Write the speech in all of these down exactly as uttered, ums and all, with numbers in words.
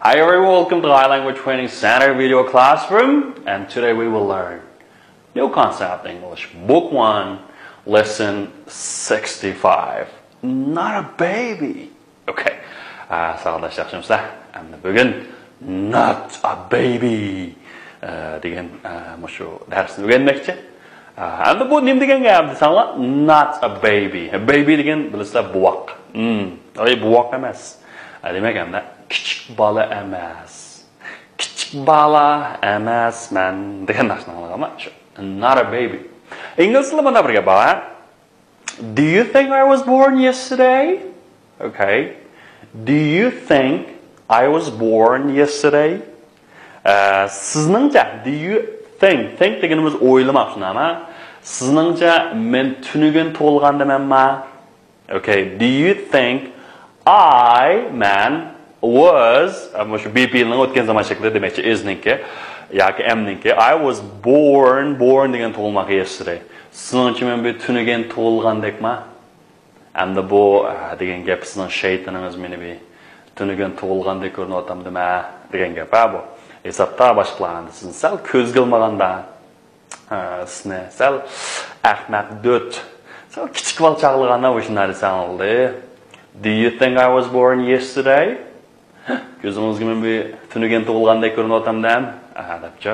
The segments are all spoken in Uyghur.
Hi everyone, welcome to High Language Training Center video classroom, and today we will learn New Concept English, Book one, Lesson sixty-five. Not a baby. Okay. ئە، ساۋاقداشلار، ياخشىمۇسىلەر؟ ئەمدى بۈگۈن Not a baby، ئە، دېگەن، ئە، مۇشۇ دەرسنى ئۆگەنمەكچى. ئە، ئەمدى بۇ نېمە دېگەن گەپ دېسەڭلار، not a baby. Baby دېگەن بىلىسىلەر، بوۋاق. ھىم، ئەي، بوۋاق ئەمەس. ئە، دېمەك، ئەمدى كىچىك بالا ئەمەس. كىچىك بالا ئەمەسمەن دېگەن نەرسىنى ئاڭلىغانما؟ شۇ، not a baby. ئىنگلىز تىلىدا مۇنداق بىر گەپ بار، ھە؟ Do you think I was born yesterday? Okay. Do you think I was born yesterday? ئە، سىزنىڭچە، do you think? Think دېگىنىمىز ئويلىماق، شۇنداقمۇ؟ سىزنىڭچە، مەن تۈنۈگۈن تۇغۇلغاندىمەنما؟ Okay. Do you think I, مەن، was، ئە، مۇشۇ be پېئىلنىڭ ئۆتكەن زامان شەكلى دېمەكچى، is نىڭكى ياكى am نىڭكى. I was born، born دېگەن تۇغۇلماق yesterday. سىزنىڭچە مەن بىر تۈنۈگۈن تۇغۇلغاندەكما؟ ئەمدى بۇ، ئە، دېگەن گەپ سىزنىڭ شەيتىنىڭىز مېنى بىر تۈنۈگۈن تۇغۇلغاندەك كۆرۈنۈۋاتامدىمە دېگەن گەپ، ھە، بۇ. ھېسابتا باشقىلار ئەمدى سىزنى سەل كۆزگە ئىلمىغاندا، ئە، سىزنى سەل ئەخمەق دۆت، سەل كىچىك بالا چاغلىغاندا مۇشۇنداق دېسەڭ بولدى. Do you think I was born yesterday? كۆزىڭىزگە مەن بىر تۈنۈگۈن تۇغۇلغاندەك كۆرۈنۈۋاتامدىم؟ ئاھا، دەپچۇ.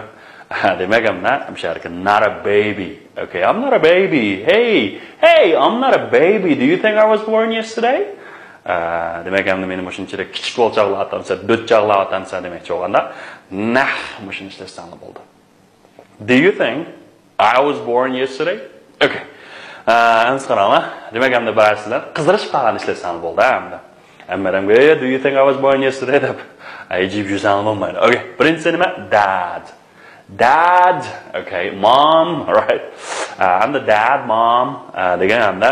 ئاھا، دېمەك، ئەمدى مۇشۇ يەردىكى not a baby. Okay, I'm not a baby. Hey, hey, I'm not a baby. Do you think I was born yesterday? ئا، دېمەك، ئەمدى مېنى مۇشۇنچىلىك كىچىك بالا چاغلاۋاتامسەن، دۆت چاغلاۋاتامسەن دېمەكچى بولغاندا، نەق مۇشۇنى ئىشلەتسەڭلار بولدى. Do you think I was born yesterday? Okay. ئا، ئەمسە قاراڭلار. دېمەك، ئەمدى بىرەرسىلەر قىزىرىشىپ قالغان ئىشلەتسەڭلار بولدى، ئەمدى. ئەمما ئادەمگە، "Hey, do you think I was born yesterday؟" دەپ، ئەي، جىپ يۈرسەڭلار بولمايدۇ. Okay. بىرىنچىسى نېمە؟ Dad. Dad. Okay. Mom. Right. ئا، ئەمدى dad, mom، ئا، دېگەن ئەمدى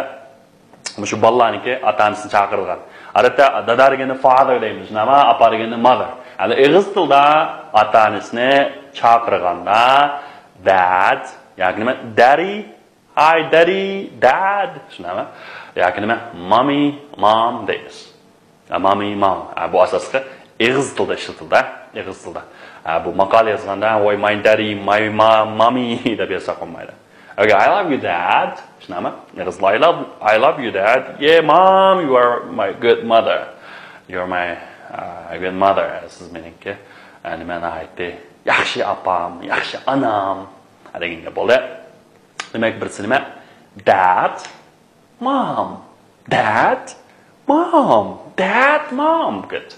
مۇشۇ بالىلارنىڭكى ئاتا-ئانىسىنى چاقىرىدىغان. ئادەتتە دادا دېگەننى father دەيمىز، ئەمما ئاپا دېگەننى mother. يەنى ئېغىز تىلدا ئاتا-ئانىسىنى چاقىرغاندا dad ياكى نېمە، daddy، hi daddy، dad، شۇنداقمۇ؟ ياكى نېمە، mommy، mom دەيمىز. ئا، mommy، mom. ئا، بۇ ئاساسلىقى ئېغىز تىلدا ئىشلىتىلىدۇ، ئېغىز تىلدا. ئا، بۇ ماقالە يازغاندا، "Why my daddy, my ma-, mommy" دەپ يازساق بولمايدۇ. Okay, I love you, Dad. شۇنداقمۇ؟ ئېغىز تىلدا، "I love, I love you, Dad. Yeah, Mom, you are my good mother. You're my, uh, good mother." سىز مېنىڭكى، ئە، نېمە، ناھايىتى ياخشى ئاپام، ياخشى ئانام دېگەن گەپ بولدى. دېمەك، بىرسى نېمە؟ Dad, Mom. Dad, Mom. Dad, Mom. Good.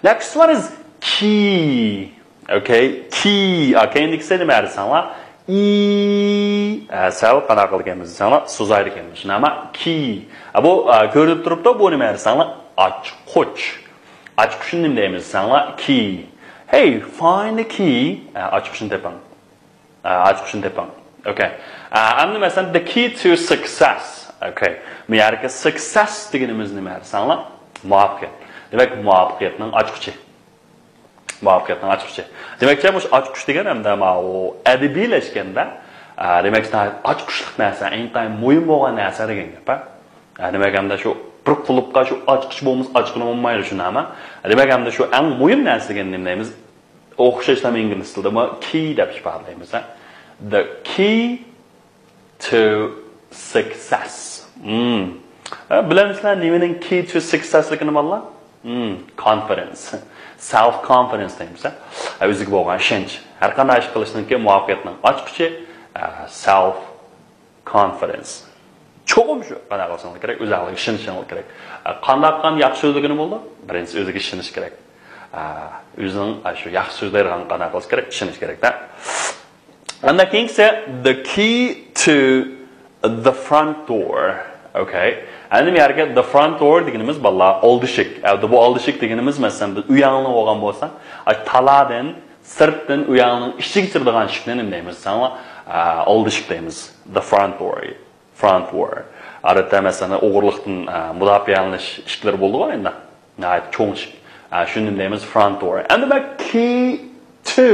Next one is key. Okay, key. ئا، كەينىدىكىسى نېمە دېسەڭلار؟ ئى. ئە، سەل قانداق قىلىدىكەنمىز دېسەڭلار، سوزايدىكەنمىز. شۇنداقمۇ؟ Key. ئا، بۇ، ئا، كۆرۈنۈپ تۇرۇپتۇ، بۇ نېمە دېسەڭلار؟ ئاچقۇچ. ئاچقۇچنى نېمە دەيمىز دېسەڭلار؟ Key. Hey, find the key. ئە، ئاچقۇچنى تېپىڭ. ئا، ئاچقۇچنى تېپىڭ. Okay. ئا، ئەمدى مەسىلەن، the key to success. Okay. بۇ يەردىكى success دېگىنىمىز نېمە دېسەڭلار؟ مۇۋەپپەقىيەت. دېمەك، مۇۋەپپەقىيەتنىڭ ئاچقۇچى. مۇۋەپپەقىيەتنىڭ ئاچقۇچى. دېمەكچى، مۇشۇ ئاچقۇچ دېگەن ئەمدى ماۋۇ ئەدەبىيلەشكەندە، ئا، دېمەكچى، ناھايىتى ئاچقۇچلۇق نەرسە، ئىنتايىن مۇھىم بولغان نەرسە دېگەن گەپ، ھە. ئا، دېمەك، ئەمدى شۇ بىر قۇلۇپقا شۇ ئاچقۇچ بولمىسا، ئاچقىلى بولمايدۇ، شۇنداقمۇ؟ دېمەك، ئەمدى شۇ ئەڭ مۇھىم نەرسە دېگەن نېمە دەيمىز؟ ئوخشاشلا ئىنگلىز تىلىدىمۇ key دەپ ئىپادىلەيمىز، ھە. The key to success. Hmm. ھە، بىلەمسىلەر نېمىنىڭ key to success لىكىنى، بالىلار؟ Hmm. Confidence. Self confidence دەيمىز، ھە. ھە، ئۆزىگە بولغان ئىشەنچ. ھەر قانداق ئىش قىلىشنىڭكى مۇۋەپپەقىيەتنىڭ ئاچقۇچى، ئە، self confidence. چوقۇم شۇ قانداق قىلسىڭىز كېرەك، ئۆزۈڭلارغا ئىشىنىشىڭلار كېرەك. ئە، قانداق قىلغان ياخشى سۆزلىگىنى بولىدۇ؟ بىرىنچىسى ئۆزىگە ئىشىنىش كېرەك. ئە، ئۆزىنىڭ، ئە، شۇ ياخشى سۆزلەيدىغان قانداق قىلىش كېرەك؟ ئىشىنىش كېرەك-دە. ئاندىن كېيىنكىسى، the key to the front door. Okay. ئەمدى بۇ يەرگە the front door دېگىنىمىز، بالىلار، ئالدى ئىشىك. ئەمدى بۇ ئالدى ئىشىك دېگىنىمىز، مەسىلەن، بىز ئۆيەڭلار بولغان بولسا، ئاشۇ تالادىن، سىرتتىن ئۆيەڭنىڭ ئىچىگە كىرىدىغان ئىشىكنى نېمە دەيمىز دېسەڭلار، ئە، ئالدى ئىشىك دەيمىز. The front door. Front door. ئادەتتە، مەسىلەن، ئوغرىلىقتىن، ئە، مۇداپىئەلىنىش ئىشىكلىرى بولىدىغۇ ئەمدى. ناھايىتى چوڭ ئىشىك. ئە، شۇنى نېمە دەيمىز؟ Front door. ئەمدى بۇ key to،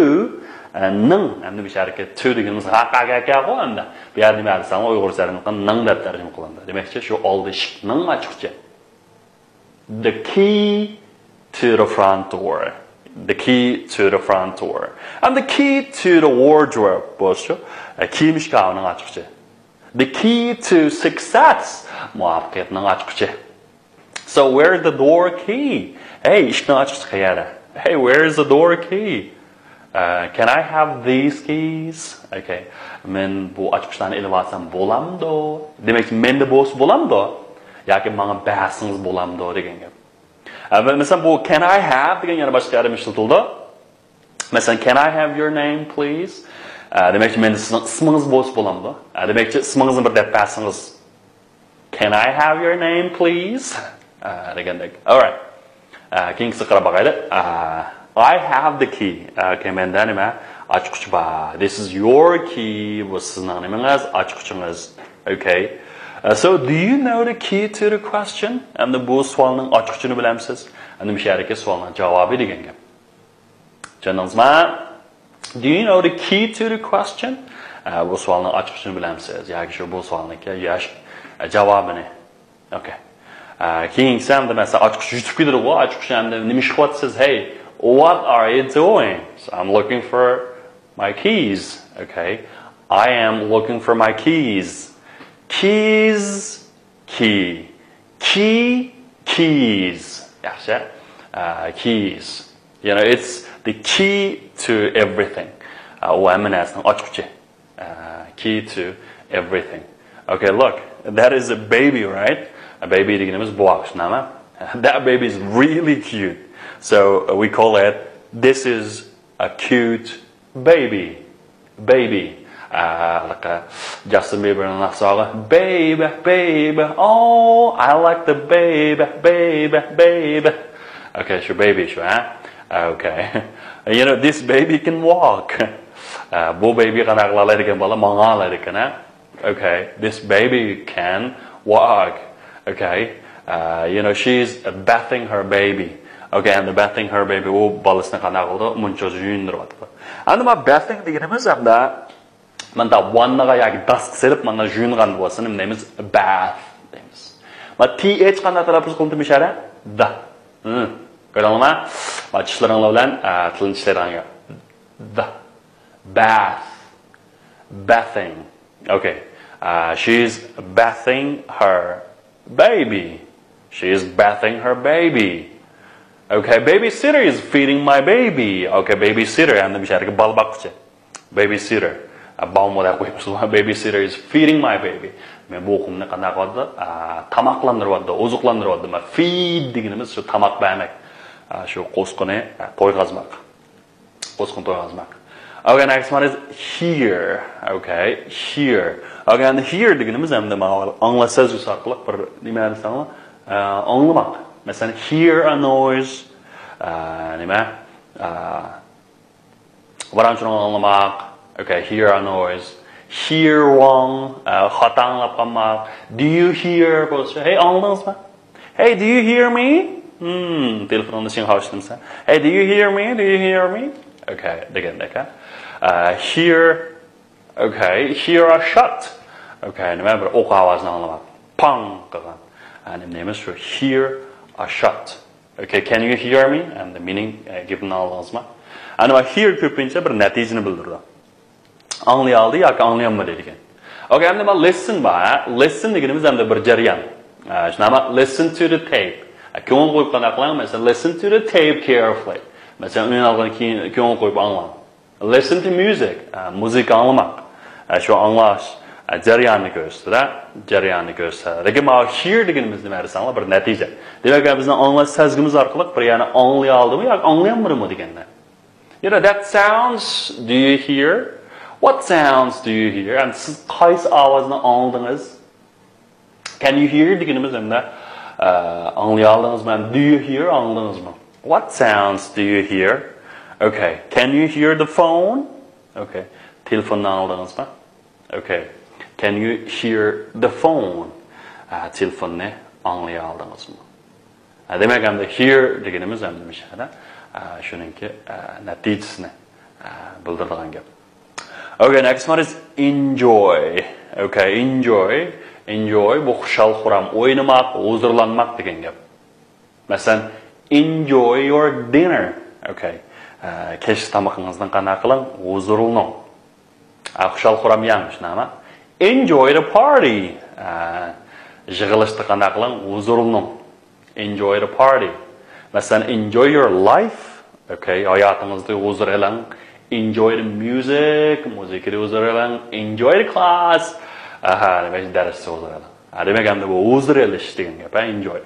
ئە، نىڭ. ئەمدى بۇ يەردىكى to دېگىنىمىز ھا، قا، گا، گا غۇ ئەمدى. بۇ يەردە نېمە دېسەڭلار، ئۇيغۇرچە تەرجىمە قىلغاندا نىڭ دەپ تەرجىمە قىلىنىدۇ. دېمەكچى، شۇ ئالدى ئىشىكنىڭ ئاچقۇچى. The key to the front door. The key to the front door. And the key to the wardrobe بولۇشى، ئە، كىيىم ئىشكاپىنىڭ ئاچقۇچى. The key to success، مۇۋەپپەقىيەتنىڭ ئاچقۇچى. So where's the door key? ھەي، ئىشىكنىڭ ئاچقۇچى قەيەردە؟ Hey, where's the door key? Uh, can I have these keys? Okay. مەن بۇ ئاچقۇچلارنى ئېلىپ ئالسام بولامدۇ؟ دېمەكچى، مەندە بولسا بولامدۇ؟ ياكى ماڭا بەرسىڭىز بولامدۇ دېگەن گەپ. ئە، مە-، مەسىلەن، بۇ can I have دېگەن يەنە باشقا يەردە ئىشلىتىلىدۇ. مەسىلەن، can I have your name, please? ئە، دېمەكچى، مەندە سىزنىڭ ئىسمىڭىز بولسا بولامدۇ؟ ئە، دېمەكچى، ئىسمىڭىزنى بىر دەپ بەرسىڭىز. Can I have your name, please? ئە، دېگەندەك. Alright. ئە، كېيىنكىسىگە قاراپ باقايلى. ئە، I have the key. ئە، okay، مەندە نېمە؟ ئاچقۇچ بار. This is your key. بۇ سىزنىڭ نېمىڭىز؟ ئاچقۇچىڭىز. Okay. ئە، so do you know the key to the question? ئەمدى بۇ سوئالنىڭ ئاچقۇچىنى بىلەمسىز؟ ئەمدى مۇشۇ يەردىكى سوئالنىڭ جاۋابى دېگەن گەپ. چۈشەندىڭىزمۇ؟ Do you know the key to the question? ئە، بۇ سوئالنىڭ ئاچقۇچىنى بىلەمسىز؟ ياكى شۇ بۇ سوئالنىڭكى ياش، ئە، جاۋابىنى. Okay. ئە، كېيىنكىسى ئەمدى مەسىلەن ئاچقۇچ يۈتۈپ كېتىدىغۇ، ئاچقۇچ ئەمدى نېمە ئىش قىلىۋاتىسىز؟ Hey, what are you doing? So I'm looking for my keys. Okay. I am looking for my keys. Keys, key. Key, keys. ياخشى. ئە، keys. You know, it's the key to everything. ئە، ئۇ ھەممە نەرسىنىڭ ئاچقۇچى. ئە، key to everything. Okay, look, that is a baby, right? A baby دېگىنىمىز بوۋاق، شۇنداقمۇ؟ That baby is really cute. So, uh, we call it, this is a cute baby. Baby. ئە، ھېلىقى Justin Bieberنىڭ ناخشىسى بارغۇ. Baby, baby, oh, I like the baby, baby, baby. Okay، شۇ baby شۇ، ھە؟ Okay. You know, this baby can walk. ئە، بۇ baby قانداق قىلالايدىكەن بالا، ماڭالايدىكەن، ھە؟ Okay, this baby can walk. Okay, uh, you know, she's bathing her baby. Okay, and bathing her baby، ئۇ بالىسىنى قانداق قىلىدۇ؟ مۇنچا يۇيۇندۇرۇۋاتىدۇ. ئەمدى مانا bathing دېگىنىمىز ئەمدى مانا ۋاننىغا ياكى داسقا سېلىپ مانا يۇيۇنغان بولسا نېمە دەيمىز؟ Bath دەيمىز. مانا T H قانداق تەلەپپۇز قىلىنىدۇ مۇشۇ يەردە؟ The. ھە. كۆردۈڭلارمۇ؟ مانا چىشلىرىڭلار بىلەن، ئە، تىلنى چىشلەيدىغان گەپ. The. Bath. Bathing. Okay. Uh, she's bathing her baby. She's bathing her baby. Okay, babysitter is feeding my baby. Okay, babysitter، ئەمدى مۇشۇ يەردىكى بالا باققۇچى. Babysitter. ئە، بالىمۇ دەپ قويۇپسىز. Babysitter is feeding my baby. مەن بۇ ئوغلۇمنى قانداق قىلىۋاتىدۇ؟ ئە، تاماقلاندۇرۇۋاتىدۇ، ئوزۇقلاندۇرۇۋاتىدۇ. مانا feed دېگىنىمىز شۇ تاماق بەرمەك. ئە، شۇ قوسىقىنى، ئە، تويغۇزماق. قوسقىنى تويغۇزماق. Okay, next one is here. Okay, here. Okay, ئەمدى here دېگىنىمىز ئەمدى مانا ئاڭلاش سەزگۈسى ئارقىلىق بىر نېمە دېسەڭلار، ئە، ئاڭلىماق. مەسىلەن، hear a noise. ئە، نېمە؟ ئە، ۋاران-چۇرۇن ئاڭلىماق. Okay, hear a noise. Hear wrong. ئە، خاتا ئاڭلاپ قالماق. Do you hear بولسا، ھەي، ئاڭلىدىڭىزمۇ؟ Hey, do you hear me? Hmm, تېلېفونۇڭدا شىڭخاۋ ئىشلىمىسە. Hey, do you hear me? Do you hear me? Okay, دېگەندەك، ھە. ئە، hear. Okay, hear a shot. Okay, نېمە بىر ئوق ئاۋازىنى ئاڭلىماق. پاڭ قىلغان. ئە، نېمە دەيمىز شۇ hear a shot. Okay, can you hear me? ئەمدى مېنىڭ، ئە، گېپىمنى ئاڭلىدىڭىزمۇ؟ ئەنە مانا hear كۆپىنچە بىر نەتىجىنى بىلدۈرىدۇ. ئاڭلىيالدى ياكى ئاڭلىيالمىدى دېگەن. Okay، ئەمدى مانا listen بار، ھە؟ Listen دېگىنىمىز ئەمدى بىر جەريان. ئە، شۇنداقمۇ؟ Listen to the tape. ئە، كۆڭۈل قويۇپ قانداق قىلىڭ؟ مەسىلەن، listen to the tape carefully. مەسىلەن، ئۈنئالغان كېيىن كۆڭۈل قويۇپ ئاڭلاڭ. Listen to music. ئە، مۇزىكا ئاڭلىماق. ئە، شۇ ئاڭلاش، ئە، جەرياننى كۆرسىتىدۇ، جەرياننى كۆرسىتىدۇ. لېكىن مانا hear دېگىنىمىز نېمە دېسەڭلار، بىر نەتىجە. دېمەك، بىزنىڭ ئاڭلاش سەزگۈمىز ئارقىلىق بىر يەرنى ئاڭلىيالدىمۇ ياكى ئاڭلىيالمىدىمۇ دېگەندە. You know, that sounds, do you hear? What sounds do you hear? And سىز قايسى ئاۋازنى ئاڭلىدىڭىز؟ Can you hear دېگىنىمىز ئەمدى، ئە، ئاڭلىيالدىڭىزمۇ؟ And do you hear ئاڭلىدىڭىزمۇ؟ What sounds do you hear? Okay. Can you hear the phone? Okay. تېلېفوننى ئاڭلىدىڭىزمۇ؟ Okay. Can you hear the phone? ئە، تېلېفوننى ئاڭلىيالدىڭىزمۇ؟ ئە، دېمەك، ئەمدى hear دېگىنىمىز ئەمدى مۇشۇ يەردە، ئە، شۇنىڭكى، ئە، نەتىجىسىنى، ئە، بىلدۈرىدىغان گەپ. Okay, next one is enjoy. Okay, enjoy. Enjoy بۇ خۇشال-خۇرام، ئوينىماق، ھۇزۇرلانماق دېگەن گەپ. مەسىلەن، enjoy your dinner. Okay. ئە، كەچلىك تامىقىڭىزنى قانداق قىلىڭ؟ ھۇزۇرلىنىڭ. ئە، خۇشال-خۇرام يەڭ، شۇنداقمۇ؟ Enjoy the party. ئە، يىغىلىشتا قانداق قىلىڭ؟ ھۇزۇرلىنىڭ. Enjoy the party. مەسىلەن، enjoy your life. Okay، ھاياتىڭىزدا ھۇزۇر ئېلىڭ. Enjoy the music. مۇزىكىدا ھۇزۇر ئېلىڭ. Enjoy the class. ئاھا، دېمەك، دەرستە ھۇزۇر ئېلىڭ. ھە، دېمەك، ئەمدى بۇ ھۇزۇر ئېلىش دېگەن گەپ، ھە، enjoy.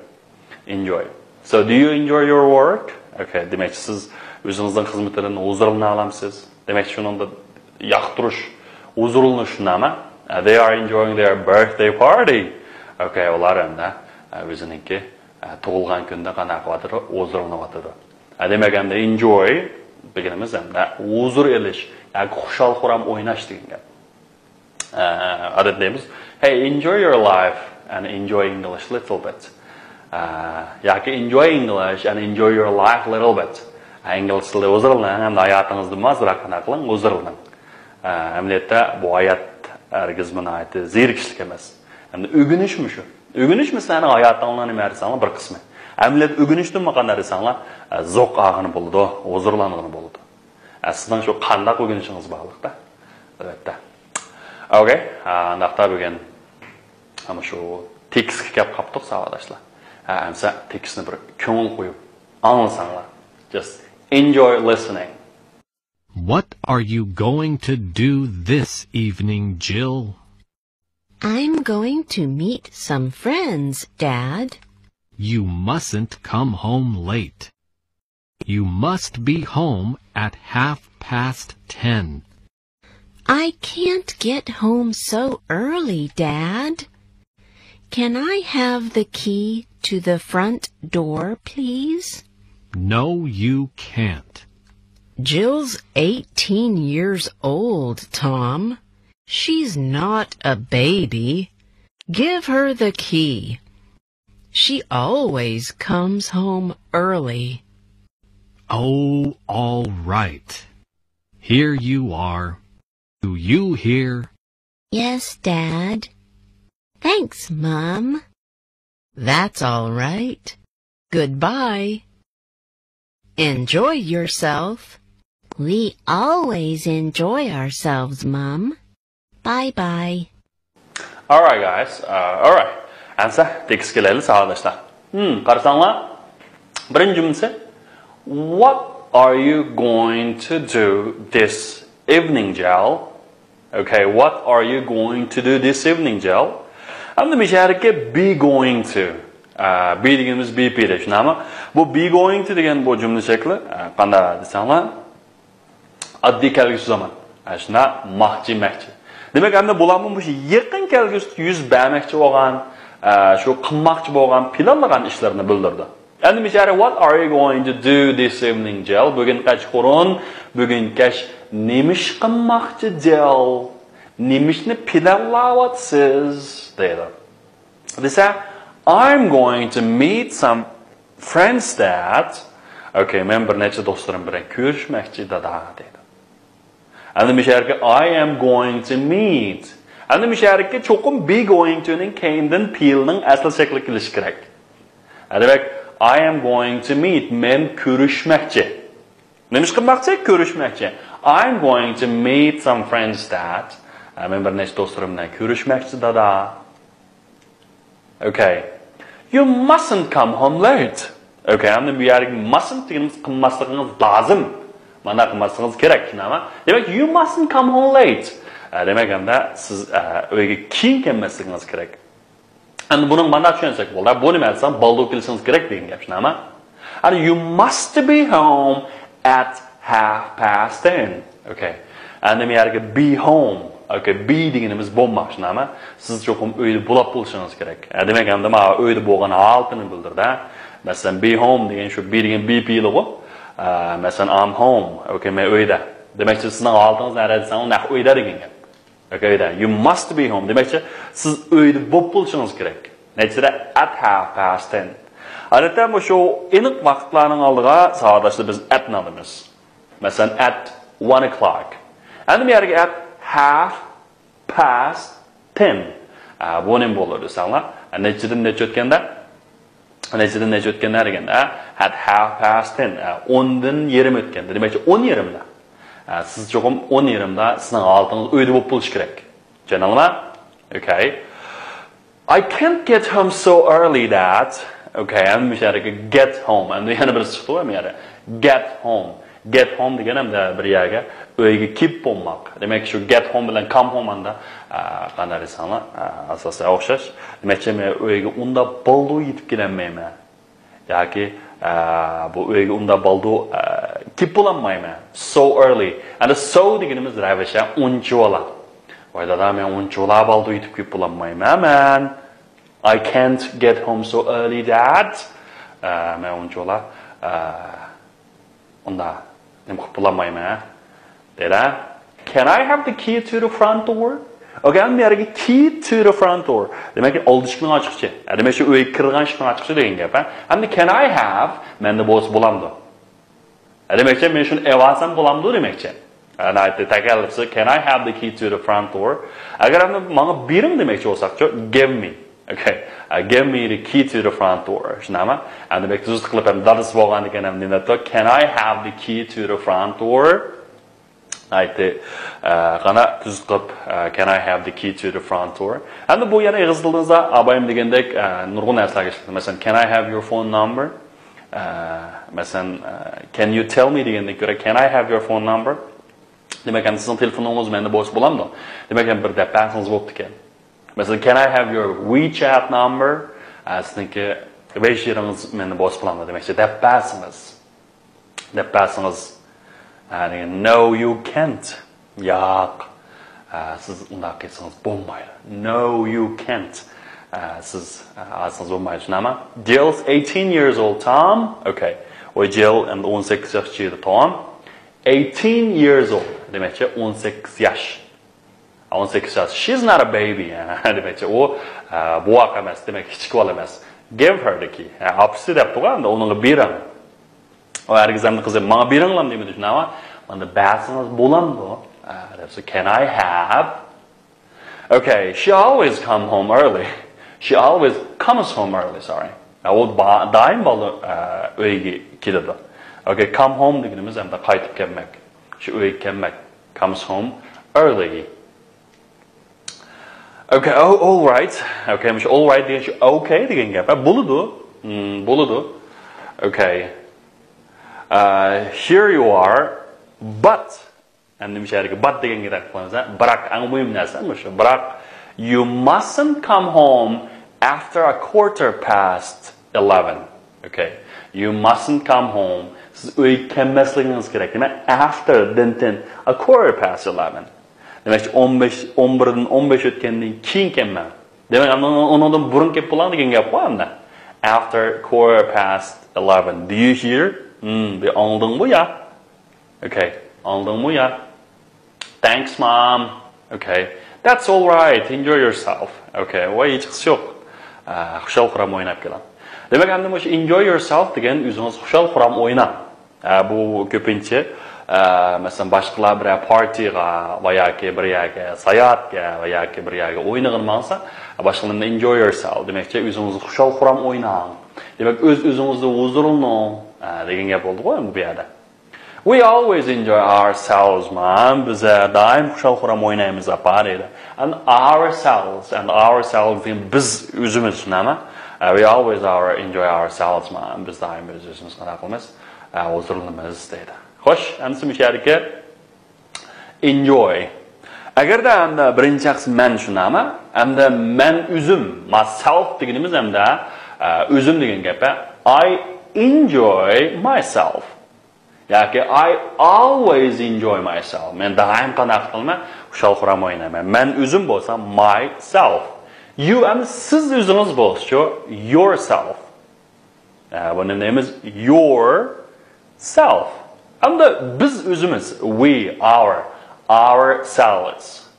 Enjoy. So, do you enjoy your work? Okay، دېمەكچى، سىز ئۆزىڭىزنىڭ خىزمىتىدىن ھۇزۇرلىنالامسىز؟ دېمەكچى، شۇنىڭدا ياقتۇرۇش، ھۇزۇرلىنىش شۇنداقمۇ؟ Uh, they are enjoying their birthday party. Okay، ئۇلار ئەمدى، ئە، ئۆزىنىڭكى، ئە، تۇغۇلغان كۈنىدە قانداق قىلىۋاتىدۇ؟ ھۇزۇرلىنىۋاتىدۇ. ئە، دېمەك، ئەمدى enjoy دېگىنىمىز ئەمدى ھۇزۇر ئېلىش ياكى خۇشال-خۇرام ئويناش دېگەن گەپ. ئە، ئادەتتە دەيمىز، Hey, enjoy your life and enjoy English little bit. ئە، ياكى enjoy English and enjoy your life little bit. ئە، ئىنگلىز تىلىدا ھۇزۇرلىنىڭ، ھەمدە ھاياتىڭىزدىمۇ ئازراق قانداق قىلىڭ، ھۇزۇرلىنىڭ. ئە، ئەمەلىيەتتە بۇ ھايات ھەرگىزمۇ ناھايىتى زېرىكىشلىك ئەمەس. ئەمدى ئۆگىنىشمۇ شۇ. ئۆگىنىش، مەسىلەن، ھاياتىڭلارنىڭ نېمە دېسەڭلار بىر قىسمى. ئەمەلىيەتتە ئۆگىنىشتىنمۇ قانداق دېسەڭلار، ئە، زوق ئالغىلى بولىدۇ، ھۇزۇرلانغىلى بولىدۇ. ئە، سىزنىڭ شۇ قانداق ئۆگىنىشىڭىز باغلىق-تە، ئەلۋەتتە. Okay، ئە، ئانداقتا بۈگۈن ھەم شۇ تېكىستكە كەپ قاپتۇق، ساۋاقداشلار. ھە، ئەمسە تېكىستنى بىر كۆڭۈل قويۇپ ئاڭلىساڭلار. Just enjoy listening. What are you going to do this evening, Jill? I'm going to meet some friends, Dad. You mustn't come home late. You must be home at half past ten. I can't get home so early, Dad. Can I have the key to the front door, please? No, you can't. Jill's eighteen years old, Tom. She's not a baby. Give her the key. She always comes home early. Oh, all right. Here you are. Do you hear? Yes, Dad. Thanks, Mom. That's all right. Goodbye. Enjoy yourself. We always enjoy ourselves, Mom. Bye bye. Alright, guys. Uh, alright. ئەمسە تېكىستكە كېلەيلى، ساۋاقداشلار. Hmm، قارىساڭلار، بىرىنچى جۈملىسى، What are you going to do this evening, Jill? Okay, what are you going to do this evening, Jill? ئەمدى مۇشۇ يەردىكى be going to. ئە، be دېگىنىمىز be پېئىلى، شۇنداقمۇ؟ بۇ be going to دېگەن بۇ جۈملە شەكلى، ئە، قانداق دېسەڭلار، ئاددىي كەلگۈسى زامان. ئە، شۇنداق، ماقچى، مەكچى. دېمەك، ئەمدى بۇلارمۇ مۇشۇ يېقىن كەلگۈسىدە يۈز بەرمەكچى بولغان، ئە، شۇ قىلماقچى بولغان، پىلانلىغان ئىشلىرىنى بىلدۈرىدۇ. ئەمدى مۇشۇ يەردە، What are you going to do this evening, Jill? بۈگۈن كەچقۇرۇن، بۈگۈن كەچ نېمە ئىش قىلماقچى، جېل؟ نېمە ئىشنى پىلانلاۋاتسىز؟ دەيدۇ. دېسە، I'm going to meet some friends, Dad. Okay، مەن بىر نەچچە دوستلىرىم بىلەن كۆرۈشمەكچى، دادا، دەيدۇ. ئەمدى مۇشۇ يەرگە I am going to meet. ئەمدى مۇشۇ يەرگە چوقۇم be going to نىڭ كەينىدىن پېئىلنىڭ ئەسلى شەكلى كېلىشى كېرەك. ھە، دېمەك، I am going to meet. مەن كۆرۈشمەكچى. نېمە ئىش قىلماقچى؟ كۆرۈشمەكچى. I'm going to meet some friends, Dad. ھە، مەن بىر نەچچە دوستلىرىم بىلەن كۆرۈشمەكچى، دادا. Okay. You mustn't come home late. Okay، ئەمدى بۇ يەردىكى mustn't دېگىنىمىز قىلماسلىقىڭىز لازىم. مانا قىلماسلىقىڭىز كېرەك، شۇنداقمۇ؟ دېمەك، you mustn't come home late. ئە، دېمەك، ئەمدى سىز، ئە، ئۆيگە كېيىن كەلمەسلىكىڭىز كېرەك. ئەمدى بۇنىڭ مانا چۈشەنسەك بولدى. بۇ نېمە دېسەڭ، بالدۇر كېلىشىڭىز كېرەك دېگەن گەپ، شۇنداقمۇ؟ And you must be home at half past ten. Okay. ئەمدى بۇ يەرگە be home. Okay، be دېگىنىمىز بولماق، شۇنداقمۇ؟ سىز چوقۇم ئۆيدە بولاپ بولۇشىڭىز كېرەك. ئە، دېمەك، ئەمدى مانا ئۆيدە بولغان ھالىتىنى بىلدۈرىدۇ. مەسىلەن، be home دېگەن شۇ be دېگەن be پېئىلىغۇ. ئە، مەسىلەن، I'm home. Okay، مەن ئۆيدە. دېمەكچى، سىزنىڭ ھالىتىڭىز نەدە دېسەڭ، نەق ئۆيدە دېگەن گەپ. Okay، you must be home. دېمەكچى، سىز ئۆيدە بولۇپ بولۇشىڭىز كېرەك. نەچچىدە؟ At half past ten. ئادەتتە مۇشۇ ئېنىق ۋاقىتلارنىڭ ئالدىغا ساۋاقداشلار بىز at نى ئالىمىز. مەسىلەن، at one o'clock. ئەمدى بۇ يەرگە at half past ten. ئە، بۇ نېمە بولىدۇ دېسەڭلار؟ ئە، نەچچىدىن نەچچە ئۆتكەندە؟ نەچچىدىن نەچچە ئۆتكەندە دېگەندە، at half past ten، ئوندىن يېرىم ئۆتكەندە، دېمەكچى ئون يېرىمدا. سىز چوقۇم ئون يېرىمدا سىزنىڭ ھالىتىڭىز ئۆيدە بولۇپ بولۇشى كېرەك. چۈشەندىڭلارمۇ؟ Okay. I can't get home so early, Dad. Okay, ئەمدى مۇشۇ يەردىكى get home. ئەمدى يەنە بىرسى چىقتى، ئەمدى يەنە get home. Get home دېگەن ئەمدى بىر يەرگە، ئۆيگە كېلىپ بولماق. دېمەك، شۇ get home بىلەن come home ئاندا، ئە، قانداق دېسەڭلار، ئە، ئاساسەن ئوخشاش. دېمەكچى، مەن ئۆيگە ئۇنداق بالدۇر يېتىپ كېلەلمەيمەن. ياكى، ئە، بۇ ئۆيگە ئۇنداق بالدۇر، ئە، كېلىپ بولالمايمەن. So early. ئەمدى so دېگىنىمىز رەۋىشە ئۇنچىۋالا. ۋاي دادا، مەن ئۇنچىۋالا بالدۇر يېتىپ كېلىپ بولالمايمەن مەن. I can't get home so early, Dad. ئە، مەن ئۇنچىۋالا، ئە، ئۇنداق نېمە قىلىپ بولالمايمەن دەيدۇ. Can I have the key to the front door? Okay، ئەمدى بۇ يەردىكى key to the front door. دېمەك، ئالدى ئىشىكنىڭ ئاچقۇچى. ئە، دېمەك، شۇ ئۆيگە كىرىدىغان ئىشىكنىڭ ئاچقۇچى دېگەن گەپ، ھە؟ ئەمدى can I have، مەندە بولسا بولامدۇ؟ ئە، دېمەكچى، مەن شۇنى ئېلىۋالسام بولامدۇ دېمەكچى. ئە، ناھايىتى تەكەللۇپسىز، can I have the key to the front door? ئەگەر ئەمدى ماڭا بېرىڭ دېمەكچى بولساقچۇ، give me. Okay. ئە، give me the key to the front door. شۇنداقمۇ؟ ئەمدى بەك تۈزۈت قىلىپ ھەم دادىسى بولغاندىكىن ھەم نېمە دەپتۇ؟ Can I have the key to the front door? ناھايىتى، ئە، قانا تۈزۈت قىلىپ، ئە، can I have the key to the front door? ئەمدى بۇ يەنە ئېغىز تىلىڭىزدا ئابايىم دېگەندەك، ئە، نۇرغۇن نەرسىلەرگە ئىشلىتىلىدۇ. مەسىلەن، can I have your phone number? ئە، مەسىلەن، ئە، can you tell me دېگەندىن كۆرە can I have your phone number؟ دېمەك، ئەمدى سىزنىڭ تېلېفونىڭىز مەندە بولسا بولامدۇ؟ دېمەك، ئەمدى بىر دەپ بەرسىڭىز بوپتىكەن. مەسىلەن، can I have your WeChat number? ئە، سىزنىڭكى ۋېيشىرىڭىز مەندە بولسا بولامدۇ؟ دېمەكچى، دەپ بەرسىڭىز. دەپ بەرسىڭىز، ئە، دېگەن، no, you can't. ياق. ئە، سىز ئۇنداق قىلسىڭىز بولمايدۇ. No, you can't. ئە، سىز، ئە، ئالسىڭىز بولمايدۇ، شۇنداقمۇ؟ Jill's eighteen years old, Tom. Okay. ئۇ جىل ئەمدى ئون سەككىز ياشقا چىقتى، توم. Eighteen years old. دېمەكچى، ئون سەككىز ياش. ئون سەككىز ياش. She's not a baby. دېمەكچى، ئۇ، ئە، بوۋاق ئەمەس، دېمەك، كىچىك بالا ئەمەس. Give her the key. ئە، ئاپىسى دەپتۇ، ئەمدى ئۇنىڭغا بېرىڭ. ئۇ ھەرگىز ئەمدى قىزى، ماڭا بېرىڭلام دېمىدى، شۇنداقمۇ؟ مانا بەرسىڭىز بولامدۇ؟ ئە، دەپسە، can I have? Okay, she always come home early. She always comes home early, sorry. ئە، ئۇ با-، دائىم بالا، ئە، ئۆيگە كېلىدۇ. Okay, come home دېگىنىمىز ئەمدى قايتىپ كەلمەك. شۇ ئۆيگە كەلمەك. Comes home early. Okay, oh, all right. Okay، مۇشۇ all right دېگەن شۇ okay دېگەن گەپ. ھە، بولىدۇ. Hmm، بولىدۇ. Okay. Uh, here you are, but. ئەمدى مۇشۇ يەردىكى but دېگەنگە دىققەت قىلىمىز، ھە؟ بىراق، ئەڭ مۇھىم نەرسە مۇشۇ. بىراق، you mustn't come home after a quarter past eleven. Okay. You mustn't come home. سىز ئۆيگە كەلمەسلىكىڭىز كېرەك. دېمەك، after دىن تىن a quarter past eleven. دېمەكچى، ئون بەش، ئون بىردىن ئون بەش ئۆتكەندىن كېيىن كەلمەڭ. دېمەك، ئۇنىڭ-، ئۇنىڭدىن بۇرۇن كېلىپ بولۇڭ دېگەن گەپ بار ئەمدى. After quarter past eleven. Do you hear? Hmm، بىر ئاڭلىدىڭمۇ يا؟ Okay. ئاڭلىدىڭمۇ يا؟ Thanks, Mom. Okay. That's all right. Enjoy yourself. Okay. ۋاي، ھېچقىسى يوق. ئە، خۇشال-خۇرام ئويناپ كېلىڭ. دېمەك، ئەمدى مۇشۇ enjoy yourself دېگەن ئۆزىڭىز خۇشال-خۇرام ئويناڭ. ئە، بۇ كۆپىنچە، ئە، مەسىلەن، باشقىلار بىرەر پارتىغا ۋە ياكى بىر يەرگە ساياھەتكە ۋە ياكى بىر يەرگە ئوينىغىلى ماڭسا، باشقىلارنى enjoy yourself دېمەكچى، ئۆزىڭىزنى خۇشال-خۇرام ئويناڭ. دېمەك، ئۆز-ئۆزىڭىزدە ھۇزۇرلىنىڭ، ئە، دېگەن گەپ بولدىغۇ ئەمدى بۇ يەردە. We always enjoy ourselves, Mom. بىز، ئە، دائىم خۇشال-خۇرام ئوينايمىز، ئاپا، دەيدۇ. And ourselves, and ourselves دېگەن بىز ئۆزىمىز، شۇنداقمۇ؟ ئە، we always our, enjoy ourselves, Mom. بىز دائىم ئۆز-ئۆزىمىزنى قانداق قىلىمىز؟ ئە، ھۇزۇرلىنىمىز، دەيدۇ. خوش، ئەمدى مۇشۇ يەردىكى enjoy. ئەگەردە ئەمدى بىرىنچى شەخس مەن، شۇنداقمۇ؟ ئەمدى مەن ئۆزۈم، myself دېگىنىمىز ئەمدى، ئە، ئۆزۈم دېگەن گەپ، ھە؟ I enjoy myself. ياكى I always enjoy myself. مەن دائىم قانداق قىلىمەن؟ خۇشال-خۇرام ئوينايمەن. مەن ئۆزۈم بولسام myself. You ئەمدى سىز ئۆزىڭىز بولسىچۇ؟ Yourself. ئە، بۇنى نېمە دەيمىز؟ Yourself. ئەمدى بىز ئۆزىمىز. We, our, ourselves.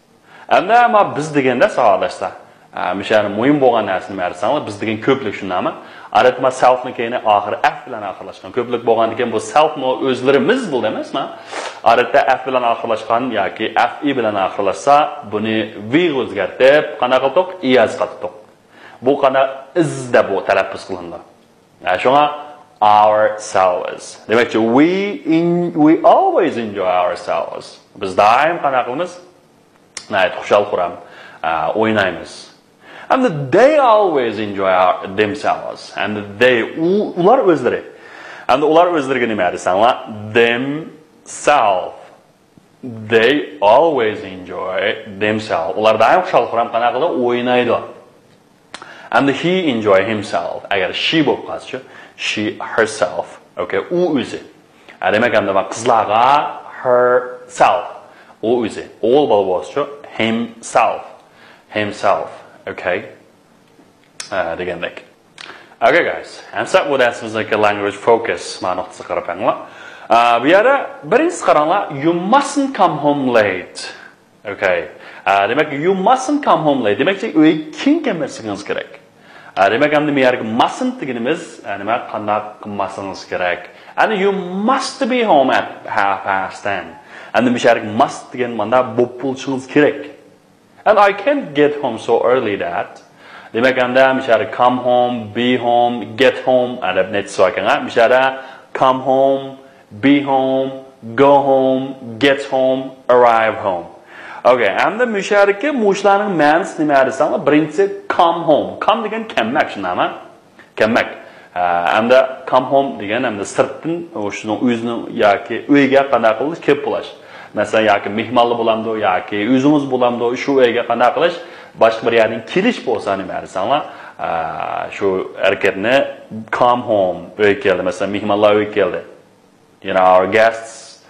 ئەمدى ئەمما بىز دېگەندە ساۋاقداشلار، ئە، مۇشۇ يەردە مۇھىم بولغان نەرسە نېمە دېسەڭلار، بىز دېگەن كۆپلۈك، شۇنداقمۇ؟ ئادەتتە مانا self نىڭ كەينى ئاخىرى F بىلەن ئاخىرلاشقان كۆپلۈك بولغاندىكىن بۇ self مۇ ئۆزلىرىمىز بولدى ئەمەسمۇ؟ ئادەتتە F بىلەن ئاخىرلاشقان ياكى F E بىلەن ئاخىرلاشسا، بۇنى V غا ئۆزگەرتىپ، قانداق قىلدۇق؟ E S قاتتۇق. بۇ قانداق؟ Is دەپ بۇ تەلەپپۇز قىلىنىدۇ. شۇڭا ourselves. دېمەكچى، we in, we always enjoy ourselves. بىز دائىم قانداق قىلىمىز؟ ناھايىتى خۇشال-خۇرام، ئە، ئوينايمىز. ئەمدى they always enjoy our, themselves. ئەمدى they, ئۇ، ئۇلار ئۆزلىرى. ئەمدى ئۇلار ئۆزلىرىگە نېمە دېسەڭلار؟ Themselves. They always enjoy themselves. ئۇلار دائىم خۇشال-خۇرام قانداق قىلىدۇ؟ ئوينايدۇ. ئەمدى he enjoy himself. ئەگەر she بولۇپ قالسىچۇ؟ She herself. Okay، ئۇ ئۆزى. ئە، دېمەك، ئەمدى مانا قىزلارغا herself. ئۇ ئۆزى. ئوغۇل بالا بولسىچۇ؟ Himself. Himself. Okay. ئە، دېگەندەك. Okay, guys. ئەمسە بۇ دەرسىمىزدىكى language focus ما نۇقتىسىغا قاراپ بېقىڭلار. ئە، بۇ يەردە بىرىنچىسى قاراڭلار، you mustn't come home late. Okay. ئە، دېمەك، you mustn't come home late. دېمەكچى، ئۆيگە كېيىن كەلمەسلىكىڭىز كېرەك. ئە، دېمەك، ئەمدى بۇ يەرگە mustn't دېگىنىمىز، ئە، نېمە، قانداق قىلماسلىقىڭىز كېرەك. And you must be home at half past ten. ئەمدى بۇ يەرگە must دېگەن مانا بولۇپ بولۇشىڭىز كېرەك. And I can't get home so early that. دېمەك، ئەمدى مۇشۇ يەردە come home, be home, get home، ئە، دەپ نەچچىسى باركەن، ھە؟ مۇشۇ يەردە come home, be home, go home, get home, arrive home. Okay، ئەمدى مۇشۇ يەردىكى مۇشۇلارنىڭ مەنىسى نېمە دېسەڭلار، بىرىنچىسى come home. Come دېگەن كەلمەك، شۇنداقمۇ؟ كەلمەك. ئە، ئەمدى come home دېگەن ئەمدى سىرتتىن شۇنىڭ ئۆزىنىڭ ياكى ئۆيگە قانداق قىلىش، كېلىپ بولاش. مەسىلەن، ياكى مېھمانلا بولامدۇ، ياكى ئۆزىڭىز بولامدۇ، شۇ ئۆيگە قانداق قىلىش، باشقا بىر يەردىن كېلىش بولسا نېمە دېسەڭلار، ئە، شۇ ھەرىكەتنى come home، ئۆيگە كەلدى. مەسىلەن، مېھمانلار ئۆيگە كەلدى. You know, our guests,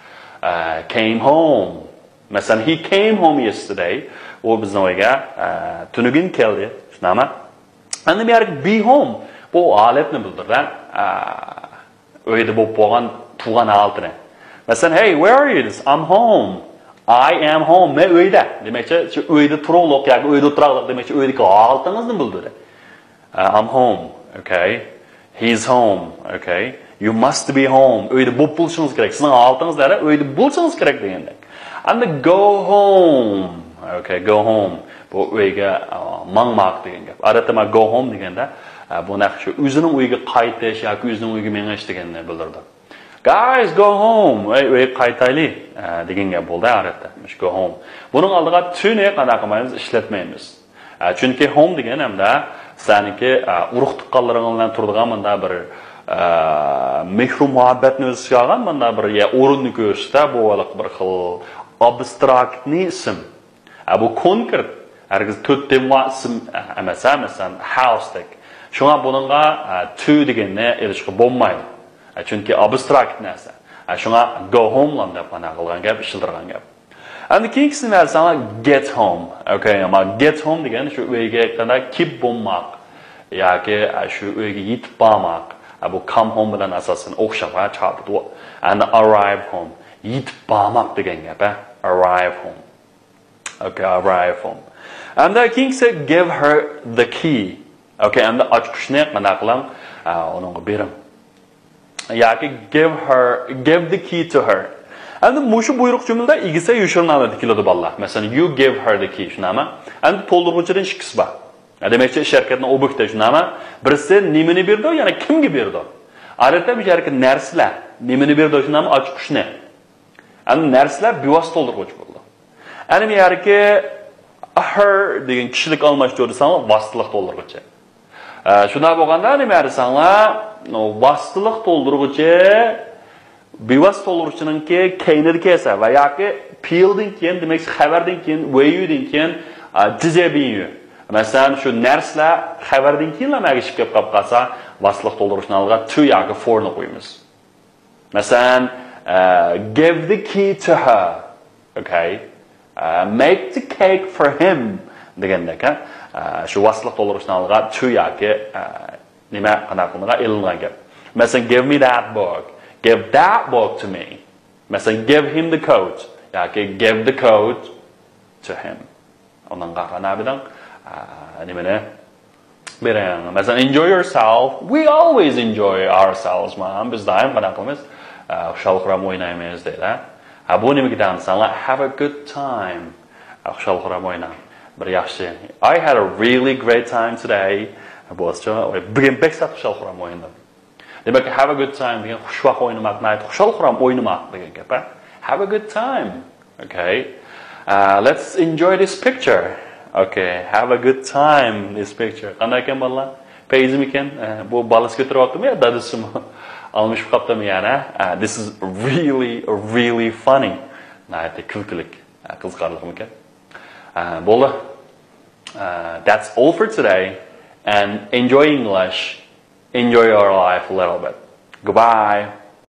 uh, came home. مەسىلەن، he came home yesterday. ئۇ بىزنىڭ ئۆيگە، ئە، تۈنۈگۈن كەلدى. شۇنداقمۇ؟ ئەمدى بۇ يەردىكى be home، بۇ ھالەتنى بىلدۈرىدۇ، ئە، ئۆيدە بولۇپ بولغان، تۇرغان ھالىتىنى. مەسىلەن، hey, where are you? I'm home. I am home. مەن ئۆيدە. دېمەكچى، شۇ ئۆيدە تۇرۇقلۇق ياكى ئۆيدە ئولتۇراقلىق دېمەكچى، ئۆيدىكى ھالىتىڭىزنى بىلدۈرىدۇ. ئە، I'm home. Okay. He's home. Okay. You must be home. ئۆيدە بولۇپ بولۇشىڭىز كېرەك. سىزنىڭ ھالىتىڭىز نەدە؟ ئۆيدە بولۇشىڭىز كېرەك دېگەندەك. ئەمدى go home. Okay, go home. بۇ ئۆيگە، ئا، ماڭماق دېگەن گەپ. ئادەتتە مانا go home دېگەندە، ئا، بۇ نەق شۇ ئۆزىنىڭ ئۆيىگە قايتىش ياكى ئۆزىنىڭ ئۆيىگە مېڭىش دېگەننى بىلدۈرىدۇ. Guys, go home. ئەي، ئۆيگە قايتايلى، ئا، دېگەن گەپ بولدى ئادەتتە. مۇشۇ go home. بۇنىڭ ئالدىغا to نى قانداق قىلمايمىز؟ ئىشلەتمەيمىز. ئە، چۈنكى home دېگەن ئەمدى سەنىڭكى، ئە، ئۇرۇق تۇغقانلىرىڭ بىلەن تۇرىدىغان مۇندا بىر، ئە، مېھرۇ مۇھەببەتنى ئۆز ئىچىگە ئالغان مۇندا بىر يە-، ئورۇننى كۆرسىتە، بۇ ھېلىقى بىر خىل ئابستراكتنى ئىسىم. ئە، بۇ كونكرېت، ھەرگىز تۆت تېمىغا ئىسىم ئەمەس، ھە، مەسىلەن، house دەك. شۇڭا بۇنىڭغا، ئە، to دېگەننى ئېلىشقا بولمايدۇ. ئە، چۈنكى ئابستراكت نەرسە. ئە، شۇڭا go home لام دەپ مانا قىلغان گەپ، ئىشلىتىدىغان گەپ. ئەمدى كېيىنكىسىنى بەرسەڭلار، get home. Okay، ئەمما get home دېگەن شۇ ئۆيگە قانداق كېلىپ بولماق ياكى، ئە، شۇ ئۆيگە يېتىپ بارماق. ئە، بۇ come home بىلەن ئاساسەن ئوخشاپ، ھە، چاپىدۇ. And arrive home. يېتىپ بارماق دېگەن گەپ، ھە. Arrive home. Okay، arrive home. ئەمدى كېيىنكىسى give her the key. Okay، ئەمدى ئاچقۇچنى قانداق قىلىڭ؟ ئە، ئۇنىڭغا بېرىڭ. ياكى give her, give the key to her. ئەمدى مۇشۇ بۇيرۇق جۈملىدە ئىگىسە يوشۇرۇن ھالەتتە كېلىدۇ، بالىلار. مەسىلەن، you give her the key، شۇنداقمۇ؟ ئەمدى تولدۇرغۇچىدىن ئىككىسى بار. دېمەكچى، ئىش ھەرىكەتنىڭ ئوبيېكتى، شۇنداقمۇ؟ بىرسى نېمىنى بېرىدۇ، يەنە كىمگە بېرىدۇ؟ ئادەتتە بۇ يەردىكى نەرسىلەر نېمىنى بېرىدۇ، شۇنداقمۇ؟ ئاچقۇچنى. ئەمدى نەرسىلەر بىۋاسىتە تولدۇرغۇچى بولىدۇ. ئەنە بۇ يەردىكى her دېگەن كىشىلىك ئالماشتۇرۇۋاتساڭلار، ۋاسىتىلىق تولدۇرغۇچى. ئە، شۇنداق بولغاندا نېمە دېسەڭلار، ۋاسىتىلىق تولدۇرغۇچى، بىۋاسىتە تولدۇرغۇچىنىڭكى كەينىدە كەلسە ۋە ياكى پېئىلدىن كېيىن، دېمەك، خەۋەردىن كېيىن، ۋېييۇدىن كېيىن، ئە، جىزەبىيۇ. مەسىلەن، شۇ نەرسىلەر خەۋەردىن كېيىنلا مەگىشىپ كەپ قاپ قالسا، ۋاسىتىلىق تولدۇرغۇچىنىڭ ئالدىغا to ياكى for نى قويىمىز. مەسىلەن، ئە، give the key to her. Okay. ئە، make the cake for him دېگەندەك، ھە؟ ئە، شۇ ۋاسىتىلىق تولدۇرغۇچنىڭ ئالدىغا to ياكى، ئە، نېمە، قانداق قىلىنغان، ئېلىنغان گەپ. مەسىلەن، give me that book. Give that book to me. مەسىلەن، give him the coat ياكى give the coat to him. ئۇنىڭغا قانداق بېرىڭ؟ ئە، نېمىنى؟ بېرىڭ. مەسىلەن، enjoy yourself. We always enjoy ourselves، ما. بىز دائىم قانداق قىلىمىز؟ ئە، خۇشال-خۇرام ئوينايمىز دەيدۇ. ھە، بۇ نېمىگە دەڭ دېسەڭلار، have a good time. ئە، خۇشال-خۇرام ئويناڭ. بىر ياخشى. I had a really great time today. بولسىچۇ، بۈگۈن بەك سەت خۇشال-خۇرام ئوينىدىم. دېمەك، have a good time دېگەن خۇشۋاق ئوينىماق، ناھايىتى خۇشال-خۇرام ئوينىماق دېگەن گەپ. Have a good time. Okay. Uh, let's enjoy this picture. Okay. Have a good time this picture. قانداق ئىكەن بالىلار؟ پەيزىمىكەن؟ بۇ بالىسى كۆتۈرۈۋاتىمۇ يا دادىسىمۇ؟ ئالمىشىپ قاپتىمۇ يەنە؟ This is really, really funny. ناھايىتى كۈلكىلىك. قىزىقارلىقمىكەن؟ بولدى. That's all for today. And enjoy English. Enjoy your life a little bit. Goodbye.